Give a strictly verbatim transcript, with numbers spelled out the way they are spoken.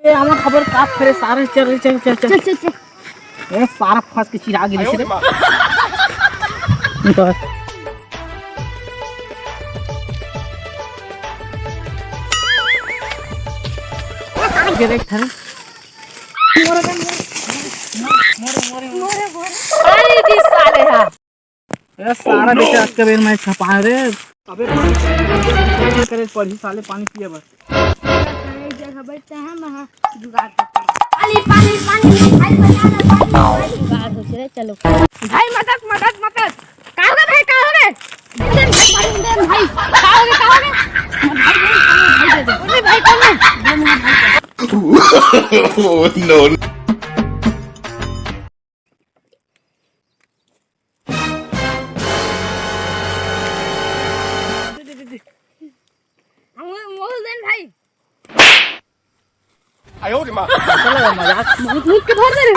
ए, हमर खबर का फेरे सारे, चल रे, चल, चल, चल। चल, चल, चल। ए, सारा फंस के चिरा गिरे से रे। ये देख, थारे। मोरे, मोरे, मोरे, मोरे। अरे, जी साले हा। ए, सारा बेटा, आज के बेर मैं खपा रे। अबे, करे पड़ी साले पानी पिए बर। एक जगह बैठते हैं, मैं जुगाड़ करते हैं। पानी, पानी, पानी, भाई बचा लो, पानी, पानी। जुगाड़ हो चले, चलो। भाई मदद, मदद, मदद। का हो गए भाई, का हो गए? दे, दे, दे, भाई। का हो गए, का हो गए? भाई, भाई, भाई, दे दे। अरे भाई, कौन है? दे मेरा भाई। Oh, no. मोहन भाई। आयो रे माँ। मजाक। बहुत मुख के भर दे रे।